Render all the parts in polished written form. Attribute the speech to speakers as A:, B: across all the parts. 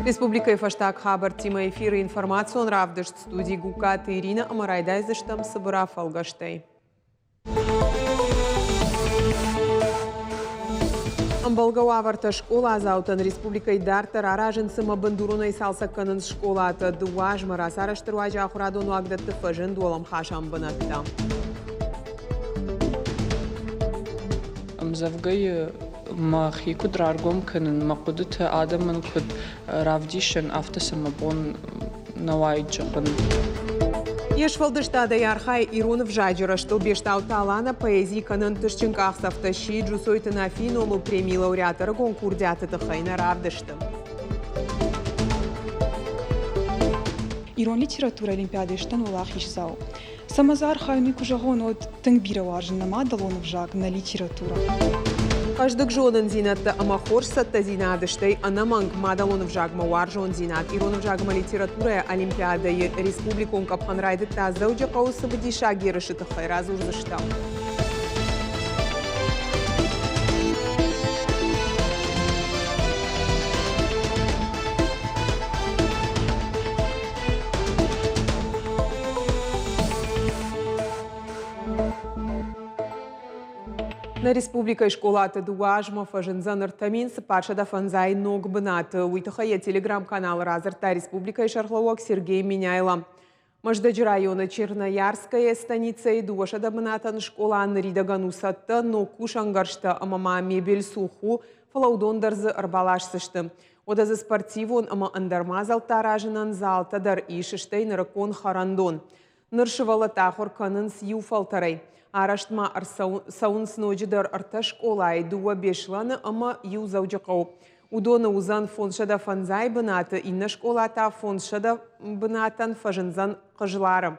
A: Республикӕйы фӕстаг хабӕрттимӕ эфиры информацион равдыст студи Гукаты Ирина ӕмӕ райдайдзыстӕм цыбыр афӕлгӕстӕй. Ӕмбӕлгӕ уавӕртӕ скъоладзаутӕн республикӕйы дарддӕр аразынц ӕмӕ бындуронӕй цалцӕг кӕнынц скъолатӕ. Дыууӕ азмӕ рацарӕзты руаджы ахуырадон уагдӕтты фӕзынд уӕлӕмхасӕн бынӕттӕ.
B: Ӕмдзӕвгӕйы мӕхи куыд раргом кӕнын, мӕ хъуыдытӕ адӕмӕн куыд равдисын, афтӕ сӕ мӕ бон нӕ уаид зӕгъын.
A: Йе сфӕлдыстадӕй архайы ирон ӕвзаджы рӕзтыл Бестауты Алана поэзи кӕны ӕнтыстджын къахдзӕфтӕ сси Джусойты Нафийы номыл премийы лауреат ӕрыгон курдиаты тыххӕй нӕ равдысты.
C: Ирон литературӕ олимпиадӕйы стӕн уӕлахиздзау. Цӕмӕ дзы архайын, уый куы зӕгъон, уӕд тынг бирӕ уарзын нӕ мадӕлон ӕвзаг, нӕ литературӕ.
A: Хъӕздыг зонындзинӕдтӕ ӕмӕ хорз цӕттӕдзинад, стӕй ӕнӕмӕнг мадӕлон ӕвзагмӕ уарзондзинад. Ирон ӕвзагмӕ литературӕйы олимпиадӕйы республикон къӕпхӕн райдыдта Дзӕуджыхъӕуы цымыдисаг ерысы тыххӕй радзурдзыстӕм. Нӕ республикӕйы скъолаты дыууӕ азмӕ фӕзындзӕн 3405 ног бынаты. Уый тыххӕй йӕ телеграм-каналы радзырдта республикӕйы сӕргълӕууӕг Сергей Меняйло. Мӕздӕджы районы Черноярская станицӕйы 200 бынатӕн скъола ныридӕгӕн у цӕттӕ, ног кусӕнгӕрзтӕ ӕмӕ ма мебель цух у, фӕлӕ уыдон дӕр дзы ӕрбаласдзысты. Уӕдӕ дзы спортивон ӕмӕ ӕндӕр мадзӕлттӕ аразынӕн залтӕ дӕр ис, стӕй нырыккон хӕрӕндон. Ныр сывӕллӕттӕ ахуыр кӕнынц иу фӕлтӕрӕй. Арӕзт ма ӕрцӕуынц ноджыдӕр ӕртӕ скъолайы, дыууӕ Беслӕны ӕмӕ иу Дзӕуджыхъӕуы. Уыдоны уыдзӕн 505 бынаты, иннӕ скъола та 500 бынатӕн фӕзындзӕн Хъызлары.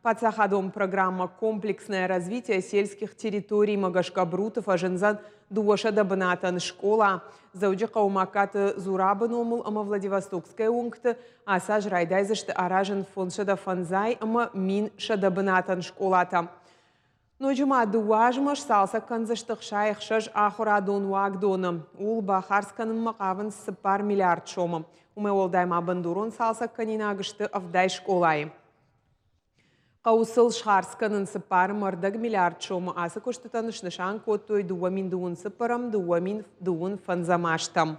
A: Паддзахадон программӕ «Комплексное развитие сельских территорий»-мӕ гӕсгӕ Бруты фӕзындзӕн 200 бынатӕн скъола. Дзӕуджыхъӕуы Магкаты Зурабы номыл ӕмӕ Владивостокская уынгты ацы аз райдайдзысты аразын 505 ӕмӕ 1100 бынатӕн скъолатӕ. Ноджы ма дыууӕ азмӕ сцалцӕг кӕндзысты 66 ахуырадон уагдоны. Ууыл бахардз кӕнынмӕ хъавынц 4 миллиард сомы. Уымӕй уӕлдай ма бындурон цалцӕг кӕнинаг сты 70 скъолайы. Хъӕуы сыл схардз кӕнын 4,5 миллиард сомы. Ацы куыстытӕн снысан кодтой 2024-2025 азтӕм.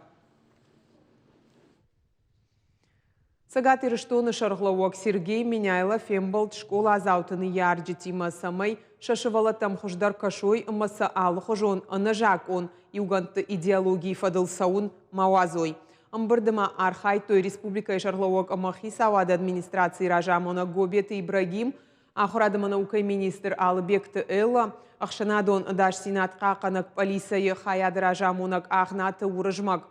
A: Цӕгат Ирыстоны сӕргълӕууӕг Сергей Меняйло фембӕлд скъоладзауты ныййарджытимӕ, цӕмӕй сӕ сывӕллӕттӕм хуыздӕр кӕсой ӕмӕ сӕ алыхуызон ӕнӕзакъон иугӕндты идеологийы фӕдыл цӕуын ма уадзой. Ӕмбырды ма архайдтой республикӕйы сӕргълӕууӕг ӕмӕ хицауады администрацийы разамонӕг Гобеты Ибрагим, ахуырад ӕмӕ наукӕйы министр Алыбегты Элла, ӕхсӕнадон ӕдасдзинад хъахъхъӕнӕг пъӕлицӕйы хайады разамонӕг Агънаты Уырызмӕг.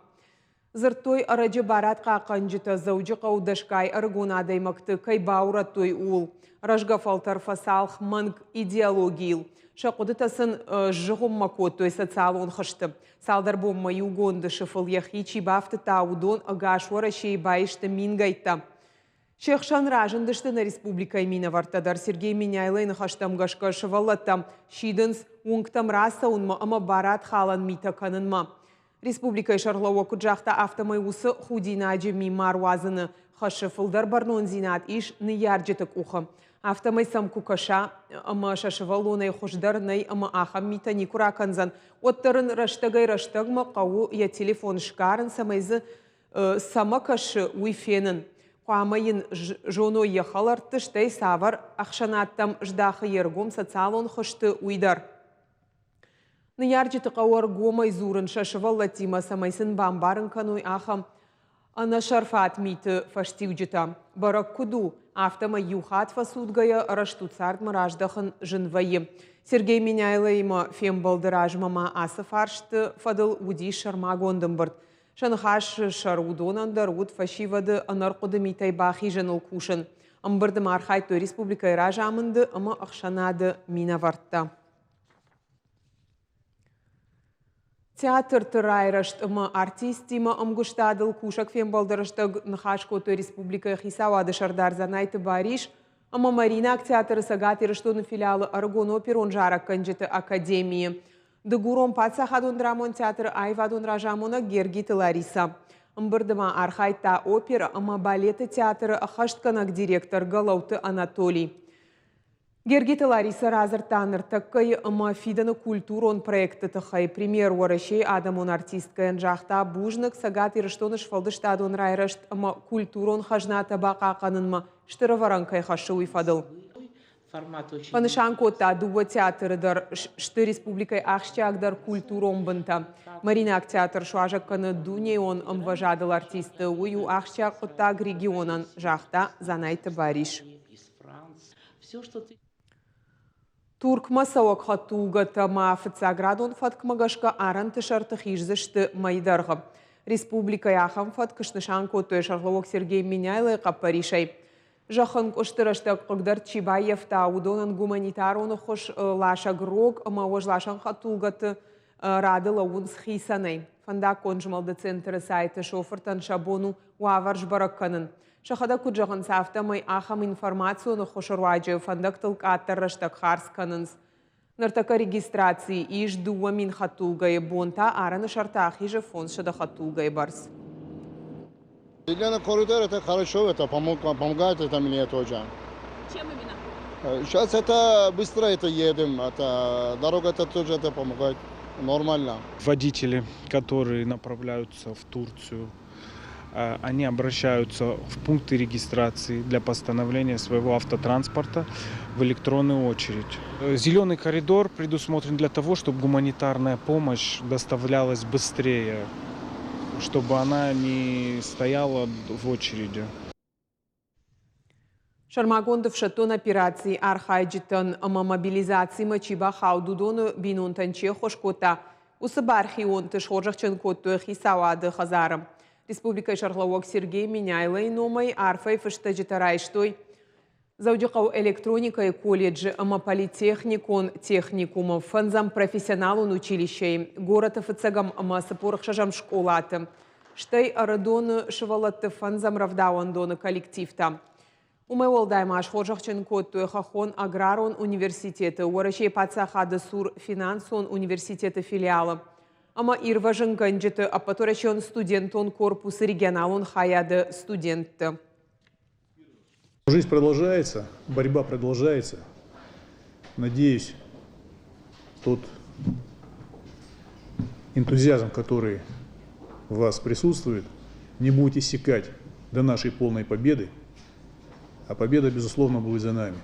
A: Дзырдтой, ӕрӕджы барадхъахъхъӕнджытӕ Дзӕуджыхъӕуы дӕсгай ӕрыгон адӕймӕгты кӕй баурӕдтой, ууыл. Рӕзгӕ фӕлтӕр фӕцалх мӕнг идеологийыл. Сӕ хъуыдытӕ сын сзыгъуыммӕ кодтой социалон хызты. Цалдӕр бонмӕ иугонды сыфыл йӕхи чи бафтыдта, уыдон ӕгас Уӕрӕсейы баисты мингӕйттӕ. Се хсӕн разындысты нӕ республикӕйы минӕвӕрттӕ дӕр. Сергей Меняйлойы ныхӕстӕм гӕсгӕ сывӕллӕттӕм сидынц уынгтӕм рацӕуынмӕ ӕмӕ барадхалӕн митӕ кӕнынмӕ. Республикӕйы сӕргълӕууӕг куыд загъта, афтӕмӕй уыцы худинаджы ми ма руадзыны хӕсы фылдӕр бӕрнондзинад ис ныййарджыты къухы. Афтӕмӕй сӕм куы кӕса ӕмӕ сӕ сывӕллонӕй хуыздӕр нӕй ӕмӕ ахӕм митӕ никуы ракӕндзӕн, уӕддӕр ын рӕстӕгӕй-рӕстӕгмӕ хъӕуы йӕ телефон сгарын, цӕмӕй дзы цӕмӕ кӕсы, уый фенын. Хъуамӕ йын зоной йӕ хӕлӕртты, стӕй цавӕр ӕхсӕнадтӕм здахы йе ргом социалон хызты, уый дӕр. Ныййарджыты хъӕуы ӕргомӕй дзурын сӕ сывӕллӕттимӕ, цӕмӕй сын бамбарын кӕной ахӕм ӕнӕсӕрфат миты фӕстиуджытӕ. Бӕрӕг куыд у, афтӕмӕй иу хатт фӕцудгӕйӕ рӕстуд цардмӕ раздӕхын зын вӕййы. Сергей Меняйлоимӕ фембӕлды размӕ ма ацы фарсты фӕдыл уыдис сӕрмагонд ӕмбырд. Сӕ ныхасы сӕр уыдонӕн дӕр уыд фӕсивӕды ӕнӕрхъуыды митӕй бахизыныл кусын. Ӕмбырды ма архайдтой республикӕйы разамынды ӕмӕ ӕхсӕнады минӕвӕрттӕ. Театрты райрӕзт ӕмӕ артисттимӕ ӕмгуыстадыл кусӕг фембӕлды рӕстӕг ныхас кодтой республикӕйы хицауады сӕрдар Дзанайты Барис ӕмӕ Мариинаг театры Цӕгат Ирыстоны филиалы ӕрыгон оперон зарӕггӕнджыты академийы Дыгурон паддзахадон драмон театры аивадон разамонӕг Гергиты Ларисӕ. Ӕмбырды ма архайдта оперӕ ӕмӕ балеты театры ӕххӕстгӕнӕг директор Гӕлӕуты Анатолий. Гергиты Ларисӕ радзырдта ныртӕккӕйы ӕмӕ фидӕны культурон проектты тыххӕй. Премьер Уӕрӕсейы адӕмон артисткӕйӕн загъта бузныг Цӕгат Ирыстоны сфӕлдыстадон райрӕзт ӕмӕ культурон хӕзнатӕ бахъахъхъӕнынмӕ стыр ӕвӕрӕн кӕй хӕссы, уый фӕдыл. Фӕнысан кодта, дыууӕ театры дӕр сты республикӕйы ахсджиагдӕр культурон бынтӕ. Мариинаг театр суазӕг кӕны дунейон ӕмвӕзадыл артистты. Уый у ахсджиаг хъуыддаг регионӕн, загъта Дзанайты Барис. Туркмӕ цӕуӕг хӕдтулгӕтӕ ма фыццаградон фӕткмӕ гӕсгӕ арӕнты сӕрты хиздзысты мӕйы дӕргъы. Республикӕйы ахӕм фӕтк снысан кодтой сӕргълӕууӕг Сергей Меняйлойы хъӕппӕрисӕй. Зӕххӕнкъуысты рӕстӕг хъыгдӕрд чи баййӕфта, уыдонӕн гуманитарон ӕххуыс ласӕг рог ӕмӕ уӕзласӕн хӕдтулгӕты рады лӕууынц хицӕнӕй. Фӕндаггон змӕлды центры сайты шофыртӕн сӕ бон у уавӕр сбӕрӕг кӕнын. Сӕхӕдӕг куыд зӕгъынц, афтӕмӕй ахӕм информацион ӕххуысы руаджы фӕндӕгтыл къаддӕр рӕстӕг хардз кӕнынц. Ныртӕккӕ регистрацийы ис 2000 хӕдтулгӕйы, бон та арӕны сӕрты ахизы 500 хӕдтулгӕйы бӕрц.
D: Зеленый коридор это хорошо, это помогает это мне тоже.
E: Чем именно?
D: Сейчас это быстро это едем, это дорога это тоже это помогает нормально.
F: Водители, которые направляются в Турцию, они обращаются в пункты регистрации для постановления своего автотранспорта в электронную очередь. Зеленый коридор предусмотрен для того, чтобы гуманитарная помощь доставлялась быстрее, чтобы она не стояла в очереди.
A: Сӕрмагонд ӕфсӕддон операцийы архайджытӕн ӕмӕ мобилизацимӕ чи бахауд, уыдоны бинонтӕн чи ӕххуыс кодта, уыцы бархионты схорзӕхджын кодтой хицауады хӕдзары. Республикӕйы сӕргълӕууӕг Сергей Меняйлойы номӕй арфӕйы фыстӕджытӕ райстой Дзӕуджыхъӕуы электроникӕйы колледжы ӕмӕ политехникон техникумы, фӕндзӕм профессионалон училищейы, горӕты фыццӕгӕм ӕмӕ 46-ӕм скъолаты, стӕй Ӕрыдоны сывӕллӕтты фӕндзӕм рӕвдауӕндоны коллективтӕ. Уымӕй уӕлдай ма схорзӕхджын кодтой Хӕххон аграрон университеты, Уӕрӕсейы паддзахады цур финансон университеты филиалы ӕмӕ ирвӕзынгӕнджыты ӕппӕтуӕрӕсеон студентон корпусы регионалон хайады студентты.
G: Жизнь продолжается, борьба продолжается. Надеюсь, тот энтузиазм, который в вас присутствует, не будет иссякать до нашей полной победы, а победа, безусловно, будет за нами.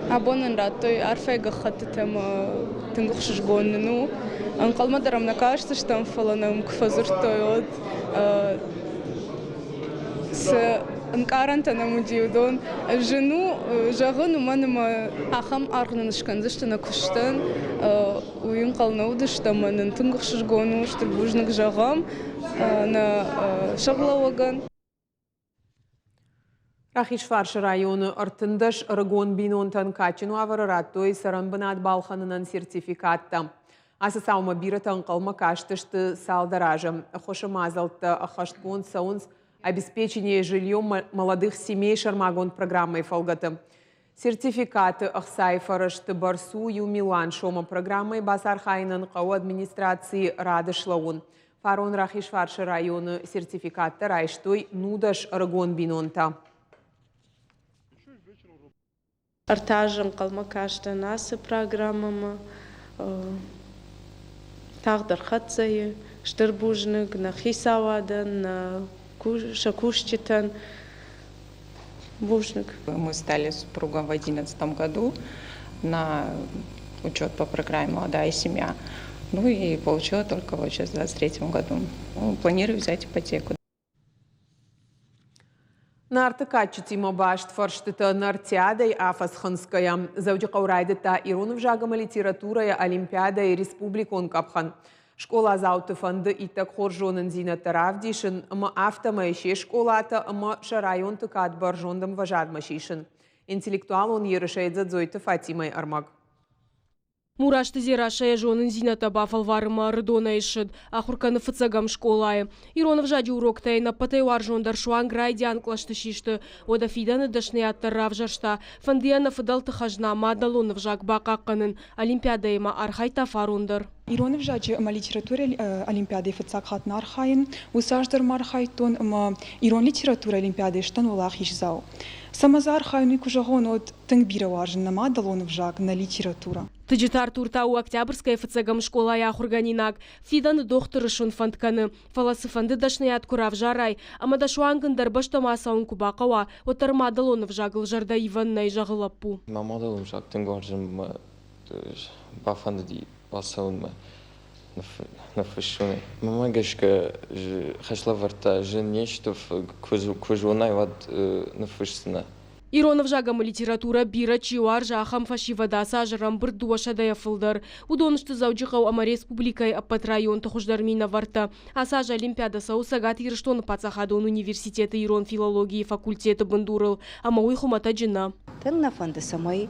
H: Абон нын радтой арфӕйы гӕххӕттытӕ ӕмӕ тынг ӕхсызгон нын у. Ӕнхъӕлмӕ дӕр ӕм нӕ кастыстӕм, фӕлӕ нӕм куы фӕдзырдтой, уӕд цы ӕнкъарӕнтӕ нӕм уыди, уыдон зын у зӕгъын, уымӕн ӕмӕ ахӕм аргъ нын скӕндзысты нӕ куыстӕн, уый ӕнхъӕл нӕ уыдыстӕм ӕмӕ нын тынг ӕхсызгон у, стыр бузныг зӕгъӕм нӕ сӕргълӕууӕгӕн.
A: Рахизфарсы районы 13 ӕрыгон бинонтӕн кадджын уавӕры радтой цӕрӕнбынат балхӕнынӕн сертификаттӕ. Ацы цаумӕ бирӕтӕ ӕнхъӕлмӕ кастысты цалдӕр азы. Ӕххуысы мадзӕлттӕ ӕххӕстгонд цӕуынц обеспечение жильем молодых семей сӕрмагонд программӕйы фӕлгӕты. Сертификаты ӕхцайы фӕрӕзты бӕрц у иу милуан сомы. Программӕйы бацархайынӕн хъӕуы администрацийы рады слӕууын. Фарон Рахизфарсы районы сертификаттӕ райстой 19 ӕрыгон бинонтӕ.
H: Ӕртӕ азы ӕнхъӕлмӕ кастӕн ацы программӕмӕ. Тагъд ӕрхӕццӕ и. Стыр бузныг нӕ хицауадӕн, нӕ сӕ кусджытӕн. Бузныг.
I: Мы стали супругом в 2011 году на учет по программе «Молодая семья». Ну и получила только вот сейчас в 2023 году. Ну, планирую взять ипотеку.
A: Нарты кадджытимӕ баст фӕрстытӕ Нартиадӕй афӕдз хынцгӕйӕ Дзӕуджыхъӕуы райдыдта ирон ӕвзаг ӕмӕ литературӕйы олимпиадӕйы республикон къӕпхӕн. Скъоладзауты фӕнды иттӕг хорз зонындзинӕдтӕ равдисын ӕмӕ афтӕмӕй се скъолатӕ ӕмӕ сӕ районты кад бӕрзонд ӕмвӕзадмӕ сисын. Интеллектуалон ерысӕй Дзӕдзойты Фатимӕйы ӕрмӕг.
J: Мурасты Дзерассӕ йӕ зонындзинӕдтӕ бафӕлварынмӕ Ӕрыдонӕй ссыд, ахуыр кӕны фыццӕгӕм скъолайы. Ирон ӕвзаджы уроктӕ йын ӕппӕтӕй уарзондӕр суанг райдиан кълӕсты систы, уӕдӕ фидӕны дӕсныйад дӕр равзӕрста. Фӕнды йӕ нӕ фыдӕлты хӕзна мадӕлон ӕвзаг бахъахъхъӕнын. Олимпиадӕйы ма архайдта фарон дӕр.
C: Ирон ӕвзаджы ӕмӕ литературӕйы олимпиадӕйы фыццаг хатт нӕ архайын. Уыцы аз дӕр ма архайдтон ӕмӕ ирон литературӕйы олимпиадӕйы сдӕн уӕлахиздзау. Цӕмӕ дзы архайын, уый куы зӕгъон, уӕд тынг бирӕ уарзын нӕ мадӕлон ӕвзаг, нӕ литературӕ.
J: Тыджыты Артур та у Октябрьскӕйы фыццӕгӕм скъолайы ахуыргӕнинаг. Фидӕны дохтыры суын фӕнд кӕны, фӕлӕ цыфӕнды дӕсныйад куы равзарай ӕмӕ дӕ суанг ӕндӕр бӕстӕм ацӕуын куы бахъӕуа, уӕддӕр мадӕлон ӕвзагыл зӕрдӕ ивӕн нӕй, зӕгъы лӕппу.
K: Мӕ мадӕлон ӕвзаг тынг уарзын ӕмӕ бафӕндыди бацӕуынмӕ ныффыссынӕй. Мӕнмӕ гӕсгӕ хӕслӕвӕрдтӕ зын не сты, куы зонай, уӕд ныффысдзынӕ.
J: Ирон ӕвзаг ӕмӕ литературӕ бирӕ чи уарзы, ахӕм фӕсивӕд ацы аз ӕрӕмбырд дыууӕсӕдӕйӕ фылдӕр. Уыдон сты Дзӕуджыхъӕу ӕмӕ республикӕйы ӕппӕт районты хуыздӕр минӕвӕрттӕ. Ацы аз Олимпиадӕ цӕуы Цӕгат Ирыстоны паддзахадон университеты ирон филологийы факультеты бындурыл, ӕмӕ уый хуымӕтӕджы нӕ.
L: Тынг нӕ фӕнды, цӕмӕй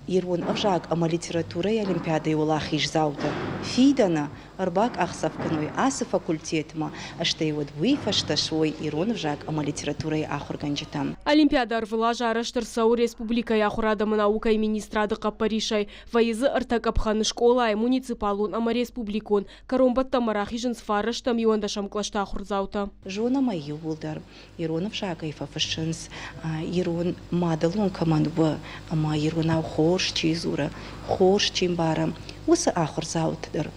L: ирон ӕвзаг ӕмӕ литературӕйы олимпиадӕйы уӕлахиздзаутӕ фидӕны ӕрбакъахдзӕф кӕной ацы факультетмӕ, стӕй уӕд уый фӕстӕ суой ирон ӕвзаг ӕмӕ литературӕйы ахуыргӕнджытӕ.
J: Олимпиадӕ ӕрвылаз арӕзт ӕрцӕуы республикӕйы ахуырад ӕмӕ наукӕйы министрады хъӕппӕрисӕй. Вӕййы дзы ӕртӕ къӕпхӕны скъолайы, муниципалон ӕмӕ республикон. Кӕронбӕттӕнмӕ рахизынц фарӕстӕм иуӕндӕсӕм кълӕсты ахуырдзаутӕ.
L: Зонӕм ӕй иууылдӕр, ирон ӕвзагӕй фӕфыссынц, ирон мадӕлон кӕмӕн у ӕмӕ иронау хорз чи дзуры, хорз чи мбары, уыцы ахуырдзауты дӕр.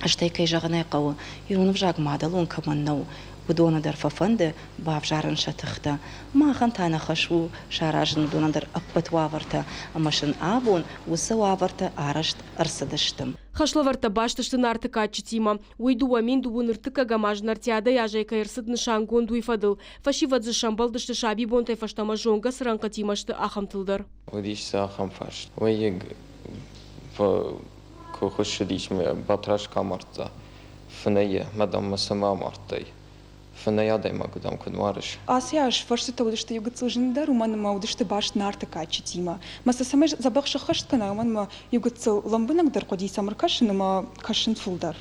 L: Стӕй, кӕй зӕгъын ӕй хъӕуы, ирон ӕвзаг мадӕлон кӕмӕн нӕу, уыдоны дӕр фӕфӕнды бавзарын сӕ тыхтӕ. Махӕн та нӕ хӕс у саразын уыдонӕн дӕр ӕппӕт уавӕртӕ, ӕмӕ сын абон уыцы уавӕртӕ арӕзт ӕрцыдысты.
J: Хӕслӕвӕрдтӕ баст сты Нарты кадджытимӕ. Уый 2002 ӕртыккӕгӕм аз Нартиадӕйы азӕй кӕй ӕрцыд нысангонд, уый фӕдыл. Фӕсивӕд дзы сӕмбӕлдысты сабибонтӕй фӕстӕмӕ зонгӕ цы рӕнхъытимӕ сты, ахӕмтыл дӕр.
K: Уыдис дзы ахӕм фарст. Уӕйыг куы хуыссыдис, Батрадз куы амардта фынӕйы, мӕ дам мӕ цӕмӕ амардтай? Фынӕй адӕймаг дам куыд марыс?
C: Ацы аз фӕрстытӕ уыдысты иу гыццыл зындӕр, уымӕн ӕмӕ уыдысты баст Нарты кадджытимӕ. Мӕ сӕ цӕмӕй дзӕбӕх сӕххӕст кӕна, уымӕн ӕмӕ иу гыццыл лӕмбынӕгдӕр хъуыди сӕм ӕркӕсын ӕмӕ кӕсын фылдӕр.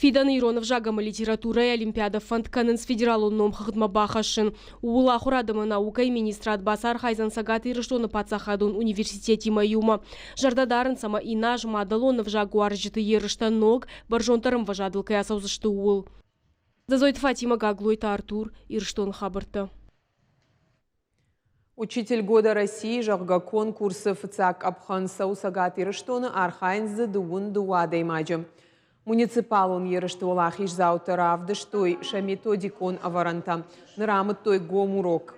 J: Фидӕны ирон ӕвзаг ӕмӕ литературӕйы олимпиадӕ фӕнд кӕнынц федералон номхыгъдмӕ бахӕссын. Ууыл ахуырад ӕмӕ наукӕйы министрад бацархайдзӕн Цӕгат Ирыстоны паддзахадон университетимӕ иумӕ. Зӕрдӕ дарынц ӕмӕ иннӕ аз мадӕлон ӕвзаг уарзджыты ерыстӕ ног, бӕрзонддӕр ӕмвӕзадыл кӕй ацӕудзысты, ууыл. Дзӕзойты Фатимӕ, Гаглойты Артур, Ирыстоны хабӕрттӕ.
A: Учитель года России, зӕгъгӕ, конкурсы фыццаг къӕпхӕн цӕуы Цӕгат Ирыстоны, архайынц дзы дыууын дыууӕ адӕймаджы. Муниципалон ерысты уӕлахиздзаутӕ равдыстой сӕ методикон ӕвӕрӕнтӕ. Ныр амыдтой гом урок.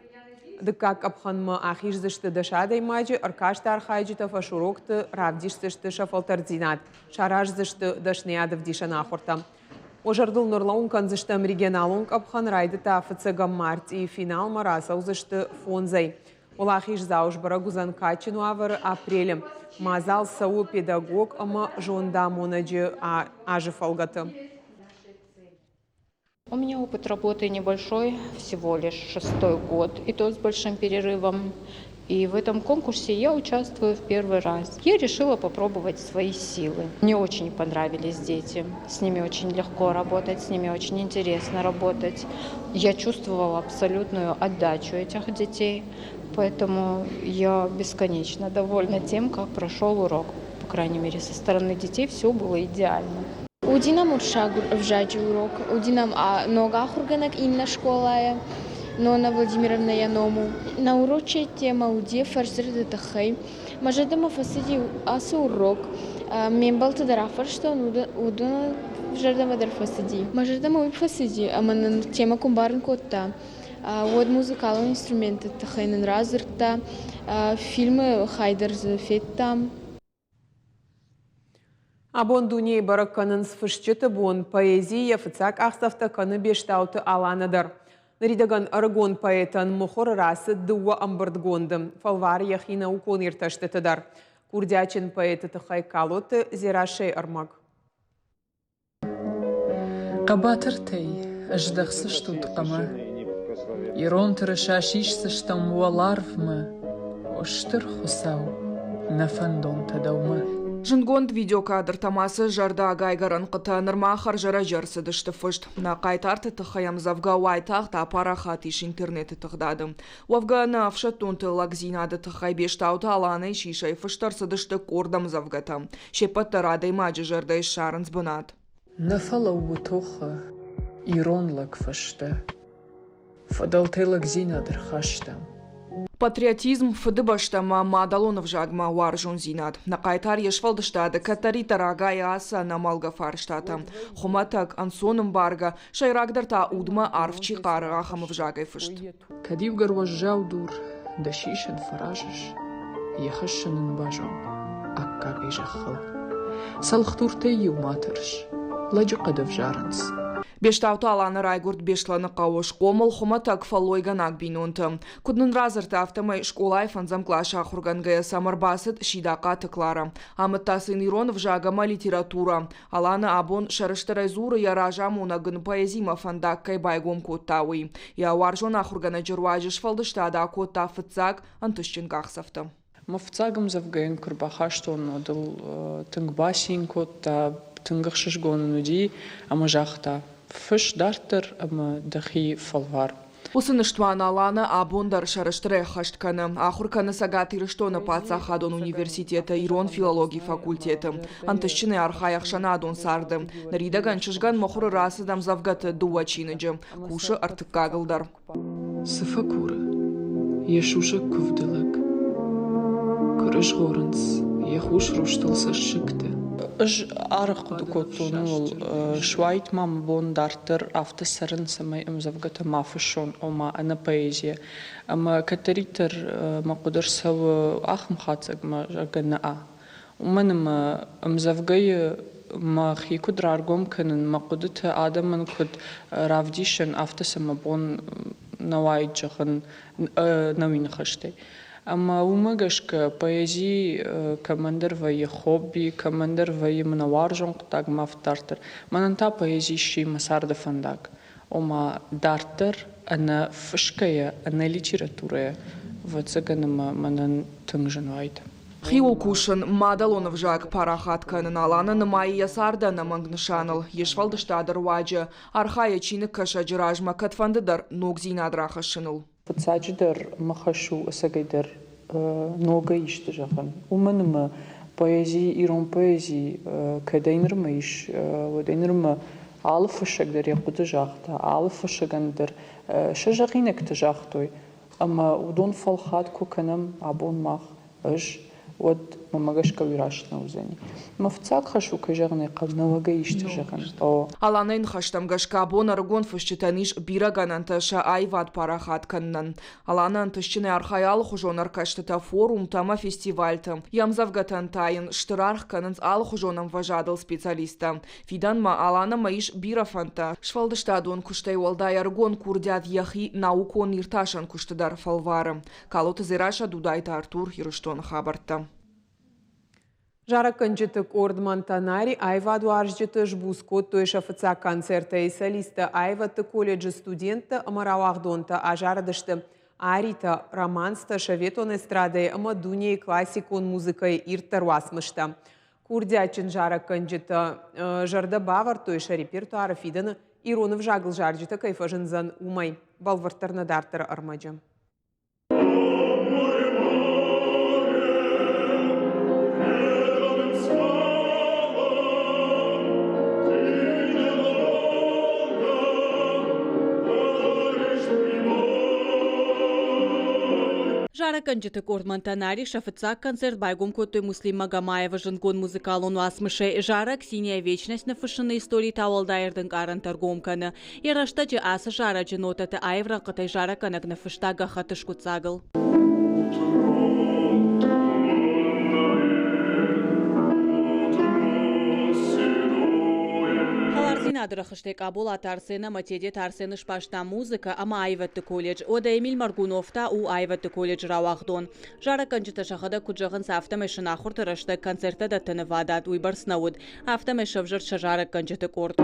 A: Дыккаг къӕпхӕнмӕ ахиздзысты дӕс адӕймаджы, ӕркасты архайджытӕ фӕсурокты равдисдзысты сӕ фӕлтӕрддзинад, сараздзысты дӕсныйад ӕвдисӕн ахуыртӕ. Уӕ зӕрдыл ныллӕууын кӕндзыстӕм регионалон къӕпхӕн райдыдта фыццӕгӕм мартъийы финалмӕ рацӕудзысты фондзӕй. Уӕлахиздзау сбӕрӕг уыдзӕн кадджын уавӕры апрелы. Мадзал цӕуы педагог ӕмӕ зондамонӕджы азы фӕлгӕты.
I: У меня опыт работы небольшой, всего лишь шестой год, и то с большим перерывом. И в этом конкурсе я участвую в первый раз. Я решила попробовать свои силы. Мне очень понравились дети. С ними очень легко работать, с ними очень интересно работать. Я чувствовала абсолютную отдачу этих детей, поэтому я бесконечно довольна тем, как прошел урок. По крайней мере, со стороны детей все было идеально.
H: Уыди нӕм уырыссаг ӕвзаджы урок, уыди нӕм ног ахуыргӕнӕг иннӕ скъолайы, Нона Владимировна йӕ ном у. Нӕ урочы темӕ уыди фӕрсдзырды тыххӕй. Мӕ зӕрдӕмӕ фӕцыди ацы урок. Ме мбӕлтты дӕр афарстон, уыдоны зӕрдӕмӕ дӕр фӕцыди. Мӕ зӕрдӕмӕ уый фӕцыди, ӕмӕ нын темӕ куы ӕмбарын кодта, уӕд музыкалон инструментты тыххӕй нын радзырдта, фильмы хай дӕр дзы федтам.
A: Абон дунейы бӕрӕг кӕнынц фысджыты бон. Поэзийы йӕ фыццаг къахдзӕфтӕ кӕны Бестауты Алана дӕр. Ныридӕгӕн ӕрыгон поэтӕн мыхуыры рацыд дыууӕ ӕмбырдгонды. Фӕлвары йӕхи наукон иртӕстыты дӕр. Курдиатджын поэты тыххӕй Калоты Дзерассӕйы ӕрмӕг.
B: Хъӕбатыртӕй ӕздӕхдзыстут хъӕмӕ, Ирон тырыса сисдзыстӕм уӕларвмӕ, О Стыр Хуыцау, нӕ фӕндонтӕ дӕумӕ.
M: Зындгонд видеокадртӕм ацы зӕрдӕагайгӕ рӕнхъытӕ нырма хӕрзӕрӕджы ӕрцыдысты фыст. Нӕ хъайтарты тыххӕй ӕмдзӕвгӕ уайтагъд апарахат ис интернеты тыгъдады. Уӕвгӕ, нӕ ӕфсӕддонты лӕгдзинады тыххӕй Бестауты Аланӕйы сисӕй фыст ӕрцыдысты къорд ӕмдзӕвгӕтӕ. Се ппӕт дӕр адӕймаджы зӕрдӕйы ссарынц бынат.
B: Нӕ фӕлӕууы тохы ирон лӕг фӕстӕ. Фыдӕлтӕй лӕгдзинад ӕрхастам.
M: Патриотизм, Фыдыбӕстӕмӕ, мадӕлон ӕвзагмӕ уарзондзинад. Нӕ хъайтар йе сфӕлдыстады кӕддӕриддӕр агайы ацы ӕнӕмӕлгӕ фарстатӕ. Хуымӕтӕг, ӕнцонӕмбаргӕ, сӕйрагдӕр та удмӕ арф чи хъары, ахӕм ӕвзагӕй фыст.
B: Кӕд иугӕр уӕззау дур дӕ сисын фӕразыс, йӕ хӕссын ын базон аккагӕй зӕххыл. Цӕлхдуртӕй-иу ма тӕрс, лӕджыхъӕд ӕвзарынц.
M: Бестауты Аланы райгуырд Беслӕны хъӕуы, схъомыл хуымӕтӕг фӕллойгӕнӕг бинонты. Куыд нын радзырдта, афтӕмӕй скъолайы фӕндзӕм къласы ахуыргӕнгӕйӕ сӕм ӕрбацыд Сидахъаты Клара. Амыдта сын ирон ӕвзаг ӕмӕ литературӕ. Алана абон сӕрыстырӕй дзуры, йӕ разамонӕг ын поэзимӕ фӕндаг кӕй байгом кодта, уый. Йӕ уарзон ахуыргӕнӕджы руаджы сфӕлдыстад акодта фыццаг ӕнтыстджын къахдзӕфтӕ.
B: Мӕ фыццаг ӕмдзӕвгӕ йын куы рбахастон, уӕд ыл тынг бацин кодта, тынг ӕхсызгон ын уыди ӕмӕ загъта: фысс дарддӕр ӕмӕ дӕхи фӕлвар.
M: Уыцы ныстуан Алана абон дӕр сӕрыстырӕй ӕххӕст кӕны. Ахуыр кӕны Цӕгат Ирыстоны паддзахадон университеты ирон филологийы факультеты. Ӕнтыстджынӕй архайы ӕхсӕнадон царды. Ныридӕгӕн чызгӕн мыхуыры рацыд ӕмдзӕвгӕты дыууӕ чиныджы. Кусы ӕртыккагыл дӕр.
B: Цы фӕкуры йӕ сусӕг куывды лӕг? Куы рызгъорынц йӕ хус рустыл цӕссыгтӕ. Ӕз арӕх хъуыды кодтон ууыл, суаид ма мӕ бон дарддӕр афтӕ цӕрын, цӕмӕй ӕмдзӕвгӕтӕ ма фыссон, ома ӕнӕ поэзийӕ. Ӕмӕ кӕддӕриддӕр мӕ хъуыды рцӕуы ахӕм хатдзӕгмӕ, зӕгъгӕ, нӕ. Уымӕн ӕмӕ ӕмдзӕвгӕйы мӕхи куыд раргом кӕнын, мӕ хъуыдытӕ адӕмӕн куыд равдисын, афтӕ сӕ мӕ бон нӕ уаид зӕгъын нӕуи ныхӕстӕй. Ӕмӕ уымӕ гӕсгӕ поэзи кӕмӕндӕр вӕййы хобби, кӕмӕндӕр вӕййы мӕнӕ уарзон хъуыддаг ӕмӕ афтӕ дарддӕр. Мӕнӕн та поэзи сси мӕ царды фӕндаг. Ома дарддӕр ӕнӕ фысгӕйӕ, ӕнӕ литературӕйӕ, ӕвӕццӕгӕн ӕмӕ мӕнӕн тынг зын уаид.
M: Хиуыл кусын, мадӕлон ӕвзаг парахат кӕнын Алана нымайы йӕ царды ӕнӕмӕнг нысаныл. Йе сфӕлдыстады руаджы архайы чиныгкӕсӕджы размӕ кӕдфӕнды дӕр ногдзинад рахӕссыныл.
B: Фыццаджыдӕр мӕ хӕс у ӕцӕгӕйдӕр ногӕй исты зӕгъын. Уымӕн ӕмӕ поэзи, ирон поэзи кӕдӕй нырмӕ ис, уӕдӕй нырмӕ алы фыссӕг дӕр йӕ хъуыды загъта, алы фыссӕгӕн дӕр сӕ зӕгъинӕгтӕ загътой. Ӕмӕ уыдон фӕлхат куы кӕнӕм абон мах, ӕз, уӕд мӕмӕ гӕсгӕ уый раст нӕ уыдзӕни. Мӕ фыццаг хӕс у, кӕй зӕгъын ӕй хъӕуы, нӕуӕгӕй исты зӕгъын. О.
M: Аланӕйы ныхӕстӕм гӕсгӕ абон ӕрыгон фысджытӕн ис бирӕ гӕнӕнтӕ сӕ аивад парахат кӕнынӕн. Алана ӕнтыстджынӕй архайы алыхуызон ӕркастытӕ, форумтӕ ӕмӕ фестивальты. Йӕ ӕмдзӕвгӕтӕн та йын стыр аргъ кӕнынц алыхуызон ӕмвӕзадыл специалисттӕ. Фидӕнмӕ Аланӕмӕ ис бирӕ фӕндтӕ. Сфӕлдыстадон куыстӕй уӕлдай ӕрыгон курдиат йӕхи наукон-иртасӕн куысты дӕр фӕлвары. Калоты Дзерассӕ, Дудайты Артур, Ирыстоны хабӕрттӕ.
A: Зарӕггӕнджыты къорд Монтанари аивадуарзджыты сбуц кодтой сӕ фыццаг концертӕй. Солисттӕ, аивӕдты колледжы студенттӕ ӕмӕ рауагъдонтӕ азарыдысты аритӕ, романстӕ, советон эстрадӕйы ӕмӕ дунейы классикон музыкӕйы ирддӕр уацмыстӕ. Курдиатджын зарӕггӕнджытӕ зӕрдӕ бавӕрдтой сӕ репертуары фидӕны ирон ӕвзагыл зарджытӕ кӕй фӕзындзӕн, уымӕй. Бӕлвырддӕр нӕ дарддӕры ӕрмӕджы.
E: Зарӕггӕнджыты къорд Монтанари сӕ фыццаг концерт байгом кодтой Муслим Магомаевы зындгонд музыкалон уацмысӕй зарӕг «Синяя вечность» ныффыссыны истори та уӕлдай ӕрдынкъарӕнтӕ ӕргом кӕны. Йӕ рӕстӕджы ацы зарӕджы нотӕты аив рӕнхъытӕй зарӕггӕнӕг ныффыста гӕххӕтты скъуыддзагыл. Хӕлардзинады рӕхыстӕй Къаболаты Арсен ӕмӕ Тедеты Арсены сбаста музыкӕ ӕмӕ аивӕдты колледж. Уӕдӕ Эмиль Моргунов та у аивӕдты колледжы рауагъдон. Зарӕггӕнджытӕ сӕхӕдӕг куыд зӕгъынц, афтӕмӕй сын ахуырты рӕстӕг концерттӕ дӕттыны фадат уыйбӕрц нӕ уыд. Афтӕмӕй сӕвзӕрд сӕ зарӕггӕнджыты къорд.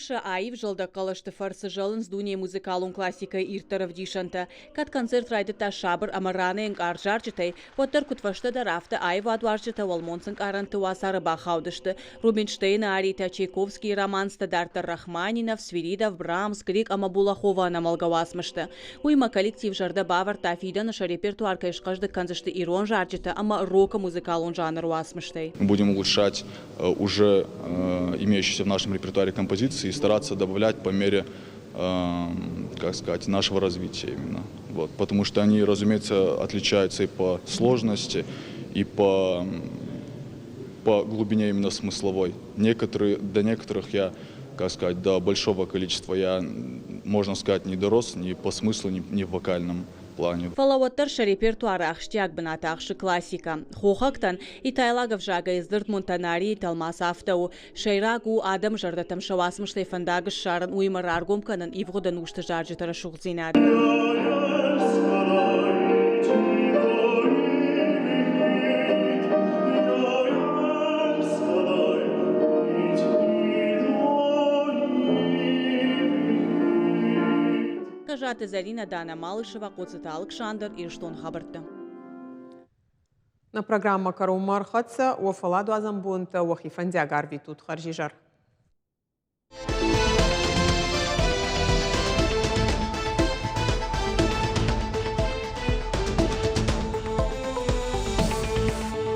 E: сӕ аив зӕлдаг хъӕлӕсты фӕрцы зӕлынц дунейы музыкалон классикӕйы ирддӕр ӕвдисӕнтӕ. Кӕд концерт райдыдта сабыр ӕмӕ ранӕй ӕнкъард зарджытӕй, уӕддӕр куыдфӕстӕдӕр афтӕ аивадуарзджытӕ уӕлмонц ӕнкъарӕнты уацары бахаудысты. Рубинштейны аритӕ, Чайковскийы романстӕ, дарддӕр Рахманинов, Свиридов, Брамс, Грик ӕмӕ Булаховы ӕнӕмӕлгӕ уацмыстӕ. Уыимӕ коллектив зӕрдӕ бавӕрдта, фидӕны сӕ репертуар кӕй схъӕздыг кӕндзысты ирон зарджытӕ ӕмӕ рокы музыкалон жанры уацмыстӕй.
N: Будем улучшать уже имеющиеся в нашем репертуаре композиции и стараться добавлять по мере, как сказать, нашего развития именно. Вот, потому что они, разумеется, отличаются и по сложности, и по глубине именно смысловой. Некоторые, до некоторых я, как сказать, до большого количества я, можно сказать, не дорос ни по смыслу, ни в вокальном плане.
E: Фӕлӕ уӕддӕр сӕ репертуары ахсджиаг бынат ахсы классикӕ. Хохӕгтӕн итайлаг ӕвзагӕй дзырд Монтанарийы тӕлмац афтӕ у. Сӕйраг у адӕмы зӕрдӕтӕм сӕ уацмыстӕй фӕндаг ссарын, уыимӕ раргом кӕнын ивгъуыд ӕнусты зарджыты рӕсугъддзинад. Гӕзаты Зӕринӕ, Дана Малышева, Хъоцыты Алыксандр, Ирыстон хабӕрттӕ.
A: Нӕ программӕ кӕронмӕ ӕрхӕццӕ. Уӕ фӕлладуадзӕн бонтӕ уӕхи фӕндиаг арвитут. Хӕрзизӕр.